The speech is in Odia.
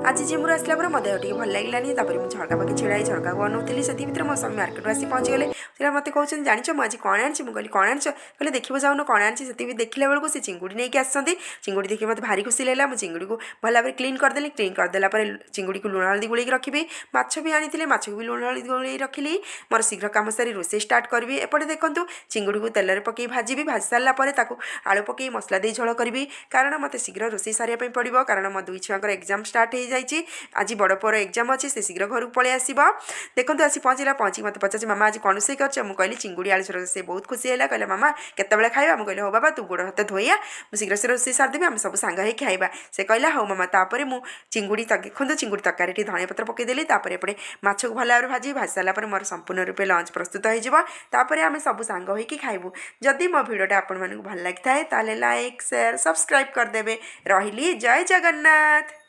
ଆଜି ଜିମ୍ରୁ ଆସିଲା ପରେ ମୋ ଦେହ ଟିକେ ଭଲ ଲାଗିଲାନି। ତାପରେ ମୁଁ ଝରକା ପାଖେ ଛିଡ଼ା ହେଇ ଝରକାକୁ ଅନଉଥିଲି। ସେତିକି ଭିତରେ ମୋ ସ୍ୱାମୀ ମାର୍କେଟରୁ ଆସି ପହଞ୍ଚିଗଲେ। ସେଇଟା ମୋତେ କହୁଛନ୍ତି, "ଜାଣିଛ, ମୁଁ ଆଜି କ'ଣ ଆଣିଛି?" ମୁଁ କହିଲି, "କ'ଣ ଆଣିଛ?" କହିଲେ, "ଦେଖିବ ଯାଉନ କ'ଣ ଆଣିଛି।" ସେତିକି ଦେଖିଲା ବେଳକୁ ସେ ଚିଙ୍ଗୁଡ଼ି ନେଇକି ଆସିଛନ୍ତି। ଚିଙ୍ଗୁଡ଼ି ଦେଖି ମୋତେ ଭାରି ଖୁସି ଲାଗିଲା। ମୁଁ ଚିଙ୍ଗୁଡ଼ିକୁ ଭଲ ଭାବରେ କ୍ଲିନ୍ କରିଦେଲି। କ୍ଲିନ୍ କରିଦେଲା ପରେ ଚିଙ୍ଗୁଡ଼ିକୁ ଲୁଣ ହଳଦୀ ଗୋଳେଇକି ରଖିବି। ମାଛ ବି ଆଣିଥିଲେ, ମାଛକୁ ବି ଲୁଣ ହଳଦୀ ଗୋଳେଇ ରଖିଲି। ମୋର ଶୀଘ୍ର କାମ ସାରି ରୋଷେଇ ଷ୍ଟାର୍ଟ କରିବି। ଏପଟେ ଦେଖନ୍ତୁ, ଚିଙ୍ଗୁଡ଼ିକୁ ତେଲରେ ପକାଇ ଭାଜିବି। ଭାଜି ସାରିଲା ପରେ ତାକୁ ଆଳୁ ପକାଇ ମସଲା ଦେଇ ଝୋଳ କରିବି, କାରଣ ମୋତେ ଶୀଘ୍ର ରୋଷେଇ ସାରିବା ପାଇଁ ପଡ଼ିବ, କାରଣ ମୋ ଦୁଇ ଛୁଆଙ୍କର ଏକ୍ଜାମ୍ ଷ୍ଟାର୍ଟ ହେଇଯାଇଛି। ଆଜି ବଡ଼ ପୁଅର ଏକ୍ଜାମ୍ ଅଛି, ସେ ଶୀଘ୍ର ଘରକୁ ପଳେଇ ଆସିବ। ଦେଖନ୍ତୁ, ଆସି ପହଞ୍ଚିଲା। ପହଞ୍ଚିକି ମୋତେ ପଚାରୁଛି, "ମାମା, ଆଜି କ'ଣ ରୋଷେଇ କରିଛ?" ମୁଁ କହିଲି, "ଚିଙ୍ଗୁଡ଼ି ଆଳୁ ଝୋଳ।" ସେ ବହୁତ ଖୁସି ହେଲା। କହିଲା, "ମାମା, କେତେବେଳେ ଖାଇବା?" ମୁଁ କହିଲି, "ହଉ ବାବା, ତୁ ଗୋଡ଼ ହାତ ଧୋଇଆ, ମୁଁ ଶୀଘ୍ର ଶୀଘ୍ର ରୋଷେଇ ସାରିଦେବି, ଆମେ ସବୁ ସାଙ୍ଗ ହେଇକି ଖାଇବା।" ସେ କହିଲା, "ହଉ ମାମା।" ତାପରେ ମୁଁ ଚିଙ୍ଗୁଡ଼ି, ଦେଖନ୍ତୁ, ଚିଙ୍ଗୁଡ଼ି ତରକାରୀ ଟିକେ ଧନିଆ ପତ୍ର ପକାଇଦେଲି। ତାପରେ ଏପଟେ ମାଛକୁ ଭଲ ଭାବରେ ଭାଜି ଭାଜି ସାରିଲା ପରେ ମୋର ସମ୍ପୂର୍ଣ୍ଣ ରୂପେ ଲଞ୍ଚ ପ୍ରସ୍ତୁତ ହେଇଯିବ। ତାପରେ ଆମେ ସବୁ ସାଙ୍ଗ ହେଇକି ଖାଇବୁ। ଯଦି ମୋ ଭିଡ଼ିଓଟା ଆପଣମାନଙ୍କୁ ଭଲ ଲାଗିଥାଏ, ତାହେଲେ ଲାଇକ୍, ସେୟାର, ସବସ୍କ୍ରାଇବ୍ କରିଦେବେ। ରହିଲି, ଜୟ ଜଗନ୍ନାଥ।